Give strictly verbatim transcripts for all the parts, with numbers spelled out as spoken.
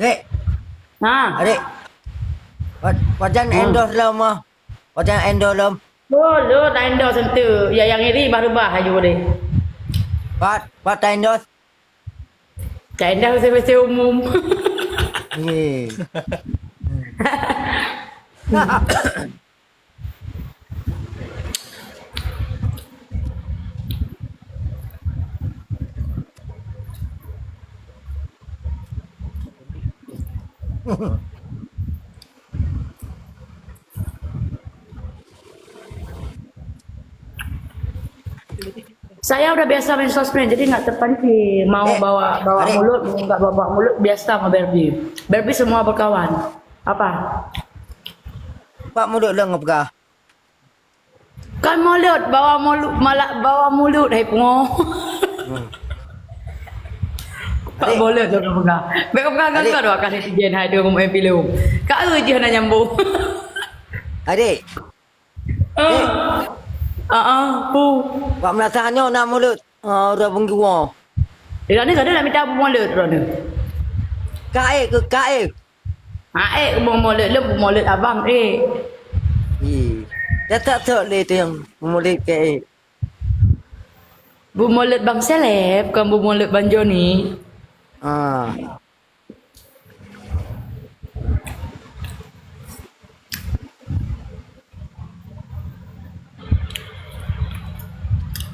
Dek. Ha. Adik. Pat-, pajan endorse lom ah. Pajan endorse lom. Oh, lo tak endorse sentuh. Ya, yang iri baru bah aju deh. Pat, pat tak endorse. Tak endorse bersih-bersih umum. Ye. Saya udah biasa main sosmed, jadi nggak terpancing mau Eh, bawa bawa adik. Mulut, mau nggak bawa, bawa mulut, biasa sama Barbie. Barbie semua berkawan. Apa? Pak mulut dong peugah. Kan mulut, bawa mulut, malah bawa mulut hai pungo. Hmm. Pak Adik. Mulut tu peugah. Bek peugah Adik. Kan dua kali sijen hai tu ngomong pilih. Kak eu jih nak nyambung. Adik. Ah. Ah, ah, pu. Wak meunasah nyoe na mulut, ah, ureueng beungoh. Di sana, sana nak minta bu mulut, sana. Kae ke kae? Ah, eh, bu mulut, lem bu mulut abang, eh. Ih, dah tak sok lé tu yang bu mulut kae. Bu mulut Bang Seleb, bukan bu mulut Bang Joni. Ah.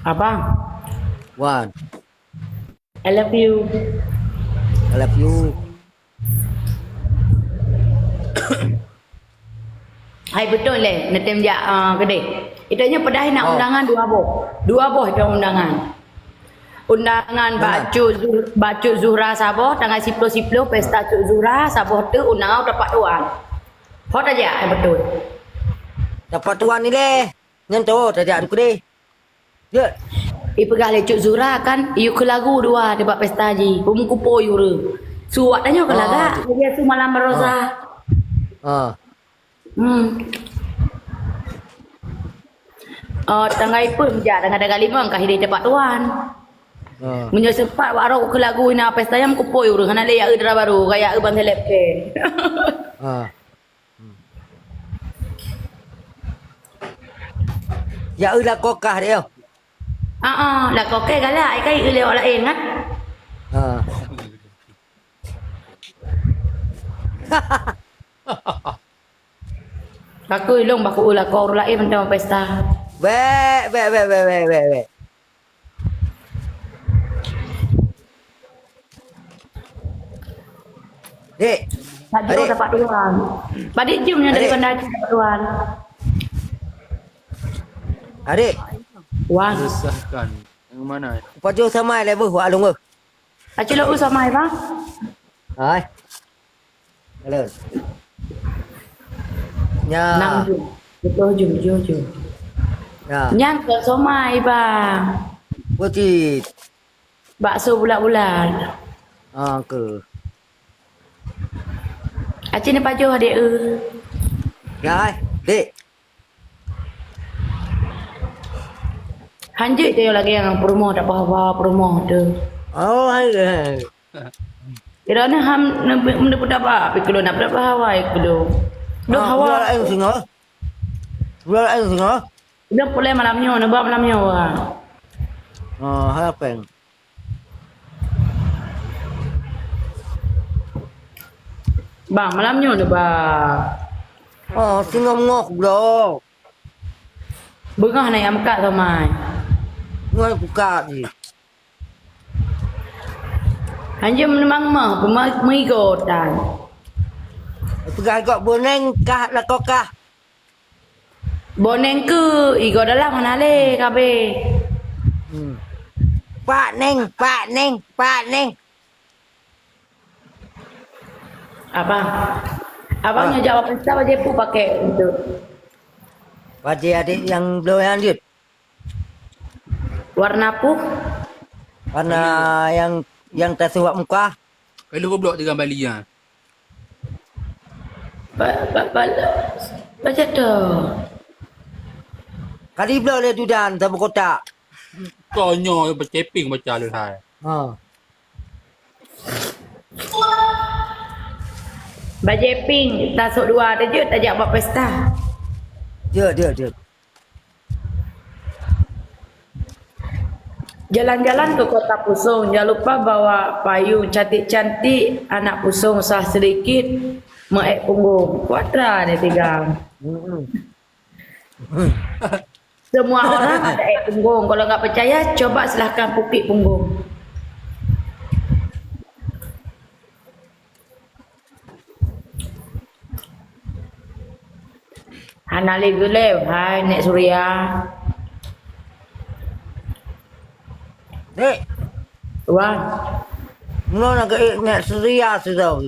Abang. Wan. I love you. I love you. Hai beutôi lé, neutem jak, ah, keudeh. Ita nyoe padahai na Oh. undangan dua boh. Dua boh ita undangan. Undangan bak Undangan. Cut Zuh-, bak Cut Zuhra saboh, tanggai siploh siploh, pesta Cut Zuhra, saboh teuk undangan tapak tuan. Ho tajak, hai beutôi. Tapak tuan ni lé. Nyan tu tajak di keudeh. Jeuet. Ipeugah lé Cut Zuhra kan, yue keu lagu dua di bak pesta jih. Peumeukupo yue re. Su awak tanyoe keu lagak, jadi su malam barosa. Ah. Hmm. Oh, tanggai peuet meujak, tanggai, tanggai limong ka hideh teumpat tuan. Ah. Meunyoe sempat wak rot keu lagu ina pesta nyang meukupo yue re, hana lé ya eu dara barô, gaya eu ban seleb ke. Ah. Hmm. Ya eu lakoe kah deh, oh. Ah, ah, lakoe kah galak, ai kai eu lewat laén kan? Ha. Lakoe ilong baku eu lakoe ureueng laén mantong pesta. Wek, wek, wek. Dek. Adik. Dapat tuan. Padit jum yang dari Adik. Banda Aceh dapat tuan. Adik. Wan. Disahkan. Yang mana? Pajoh sama level wak long. Aceh lo sama bang. Hai. Halo. Nya. Enam jum. Sepuluh jum, tujuh jum. Ya. Nyang ke somai bang. Betul. Bakso bulat-bulat. Ah, ke. Aceh ni pajoh adek eu. Ya, hai. Dek. Hanjeuet tayong lagèe nyang peurumoh tak pahawa peurumoh tu. Oh, hai, hai. Kira ni ham neubeudak ba, pi keulo nak beudak ba hawa keulo. Dok hawa. Bulan lain singoh. Bulan lain singoh. Dok pulai malam nyoe, neuba malam nyoe. Oh, harapan. Bang, malam nyoe neuba. Oh, singoh ngoh bro. Beungoh na nyang meukat somai. Ngon buka jih. Hanjeuet meunimang mah, meumaigo tan. Peugah gok boneng kah lakoe kah? Boneng keu igo dalam hana lé kabeh. Hmm. Pak Neng, Pak Neng, Pak Neng. Abang. Abang nyang jawab pesta bajèe peue pakai untuk? Bajèe adek nyang bloe nyan jeuet. Warna peue? Warna nyang, nyang taseuwak muka. Kalau goblok tiga Bali ya. Ba, ba, ba, macam tu. Kali bloe lé dudan sabu kotak. Kau nyoe berceping macam alun hai. Ha. Bajée pink, tasok dua teujeuet tajak bak pesta. Jeuet, jeuet, jeuet. Jalan-jalan ke Kota Pusong, jangan lupa bawa payung cantik-cantik, anak Pusong sah sedikit, meek punggong. Kuatra dia tiga. Mm-mm. Semua orang ada ék punggong. Kalau nggak percaya, coba silahkan pukit punggong. Hana lé geulew, hai Nek Surya. Dek. Wah. Mula nak ke Nek Surya sudah.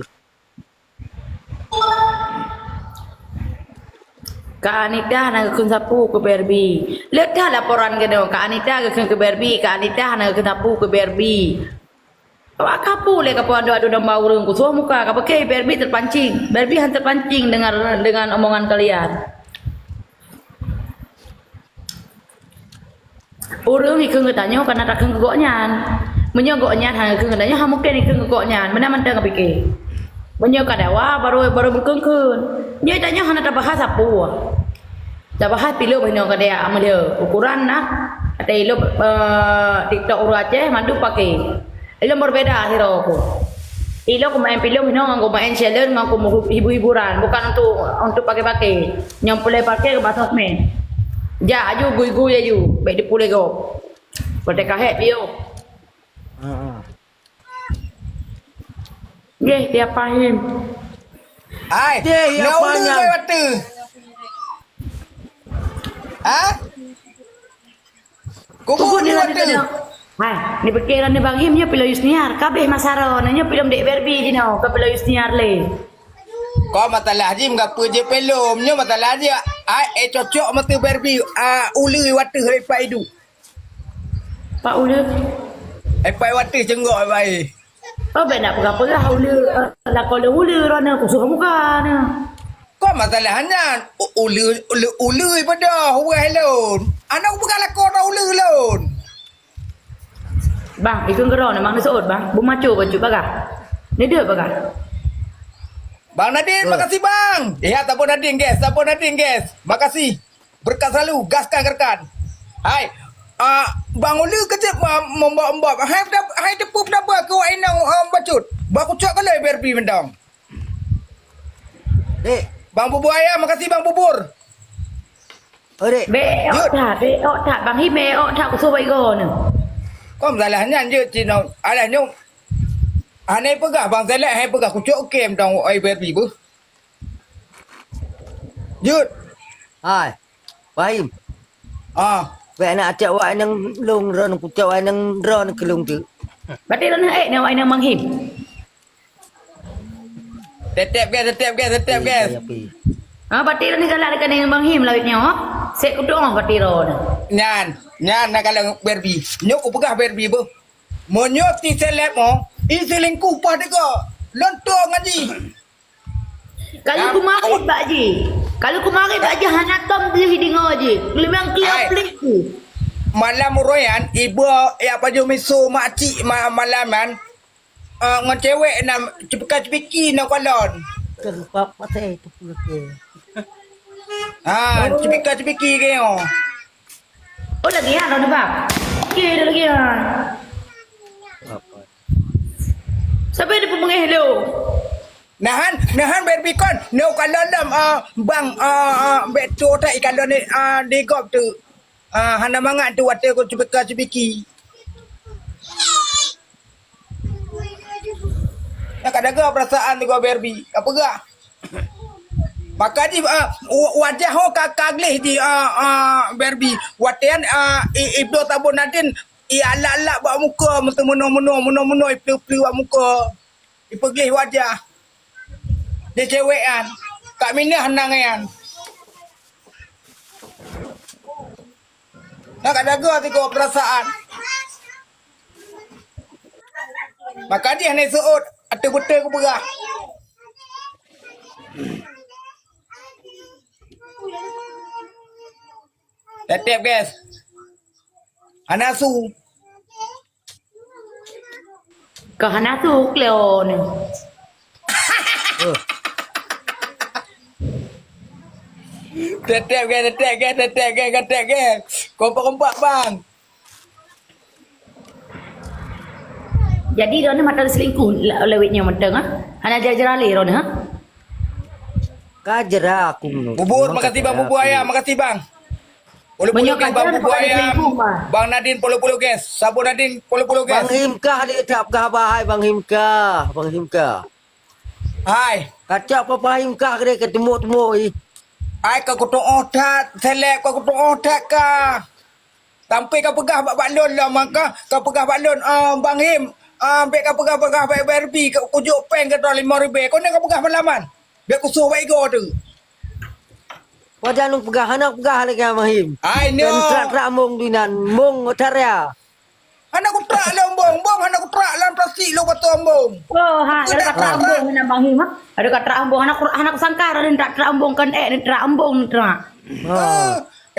Kak Anita hana geukheun sapeue keu Barbie. Le that laporan keunoe, Kak Anita geukheun keu Barbie, Kak Anita hana geukheun sapeue keu Barbie. Awak kapeue lé kapeue adu-adu domba ureueng, kusoh muka, kapeue keu Barbie terpancing. Barbie han terpancing dengan, dengan omongan kalian. Ureueng ikheun geutanyoe kana takheun keu gobnyan. Meunyoe gobnyan hana geukheun geutanyoe, ha mungken ikheun keu gobnyan. Meunan mantong kapike. Meunyoe ka dawa, baru, baru beukheun-kheun. Nyoe tanyoe hana tabahas sapeue. Tabahas pilôh hinoe kadea meulheueh. Ukuran na, ata ilôh, eh, TikTok ureueng Aceh, mandum pake. Ilôn berbeda sidroe ku. Ilôn kumaén pilôh hinoe ngon kumaén challenge ngon kuhibur-hiburan, bukan untuk, untuk pake-pake. Nyang peureulée pake keu bak sosmed. Jak aju, gui-gui aju, bék dipulée gob. Watée ka hék piôh. Heeh. Nggih, tiap pahim. Hai, Deh, ya, na ulu panjang. Ngai watée. Ha? Kubu ni watée. Hai, ni pikir ni Bang Him nyoe pilôh Yusniar, kabeh masa ro, nyoe pilôh dek Barbie jinoe, ka pilôh Yusniar lé. Kau masalah jim gapeue je pelom, nyoe masalah je, ai, eh, cocok mata Barbie, ah, ulu watée lepas idup. Pak Ulu. Eh, pai watée cenggok, eh, pai. Oh, bék nak peugah-peugah Ulu, eh, lakoe lôn Ulu, rona kusoh muka na. Kok masalah nyan? U-, Ulu, Ulu, Ulu ipedah, weh lôn. Aneuk peugah lakoe droe Ulu lôn. Bang, ikheun keudroe na, Bang, neuseuôt, Bang. Beumaco bacut bagah. Neudeuek bagah. Bang Nadin, makasih, Bang. Ya, saboh Nadin, guys. Saboh Nadin, guys. Makasih. Berkat selalu, gaskan gerakan. Hai, ah, Bang Ulu keucek ma-, membok-embok. Hai, hai teupeu peudaba keu wak inong, ah, bacut. Bak kucok keu lé Barbie mantong. Dek. Bang Bubur Ayam, makasih Bang Bubur. Oh, Dek. Bék, ok that, bék, ok that. Bang Him, ok that, kusoh bak igoe nyoe. Kok masalah nyan je, cit nyoe. Alah nyoe. Hana peugah Bang Saleh, hai peugah kucok kem dong, oi Barbie beuh. Jut. Hai. Fahim. Ah. Bèk nak cok wak nang lôn ron, kucok wak nang ron keu lôn tu. Berarti ron eh, nang wak nang Bang Him. Tetep guys, tetep guys, tetep guys. Pi, pi. Ah, berarti ron galak dekat dengan Bang Him lawit nyoe. Sek kudoh berarti ron. Nyan, nyan nak kalau Barbie. Nyoe kupeugah Barbie beuh. Meunyoe ti seleb mo, i selingkuh pah dega. Lôn tueng ngaji. Kalau keumarit bak jih. Kalau keumarit bak jih hana tom jih deungoe jih. Memang clear plik tu. Malam uroe nyan, iba yak baju miso makcik ma-, malam nyan, ah, ngon cewek na cipika-cipiki na kalon. Keupak pasai tu pulke. Ah, cipika-cipiki ke yo. Oh, lagi ya, dah nampak. Okey, dah lagi ya. Sampai dia pun mengeh lu. Nahan, nahan Barbie kon. No kalau lom, ah, bang, ah, ah, bèk tu otak ikan lom ni, ah, di gop tu. Ah, hana mangat tu watèe ku cebeka cebiki. Nak ka daga perasaan tu kau Barbie. Apa gak? Maka di, ah, wa-, wajah ho ka, ka gleh di, ah, ah, Barbie. Watèe, ah, i, ibloe tabon Nadin, i alak-alak bak muka, meunoe-meunoe, meunoe-meunoe, ipleu-pleu bak muka. Ipeugleh wajah. Di cewek an. Kak Minah nang nyan. Nak kat daga tiga perasaan. Maka dia ni suut, atu betul ku peugah. Tetep, guys. Hana su. Kah hana su, kleo ni. Oh. Tetep ke, tetep ke, tetep ke, tetep ke. Kompak-kompak, bang. Jadi, droeneuh mantong selingkuh le-, lewat nyoe mantong, ha? Hana jera-jera lé droeneuh, ha? Ka jera aku. Bubur, makasih, bang. Bubur ayam, makasih, bang. Puluh-puluh gas, bang, bubur ayam. Bang Nadin, puluh-puluh gas. Sabu Nadin, puluh-puluh gas. Bang Him kah dia tak peugah bahai, Bang Him kah. Bang Him kah. Hai. Kacak papa Him kah dia ke tembok-tembok, ih. Ai, ka kutu'oh that, seleb ka kutu'oh that kah. Sampai ka peugah bak, bak lôn lom, maka ka peugah bak lôn, ah, Bang Him, ah, bèk ka peugah-peugah bak Barbie, ka kujok péng keu droe limong ribèe. Keuneuk ka peugah malaman. Bèk kusoh bak igoe teuh. Pajan lôn peugah, hana peugah lagèe Bang Him. Ai, nyoe. Dan trak-trak embong dinan, embong Otaria. Hana kutrak lé embong, embong hana kutrak lam plastik lôn batu embong. Oh, ha, ada kutrak embong hana Bang Him, ha? Ada kutrak embong, hana ku-, hana kusangka ada trak-trak embong kan, eh, trak embong trak. Ha.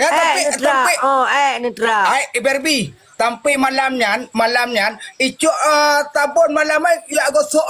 Eh, ya, eh, tapi, nitrak. Tapi, oh, eh, nitrak. Ai, eh, Barbie, sampai malam nyan, malam nyan, icok, eh, sabon malam ai, ya gosok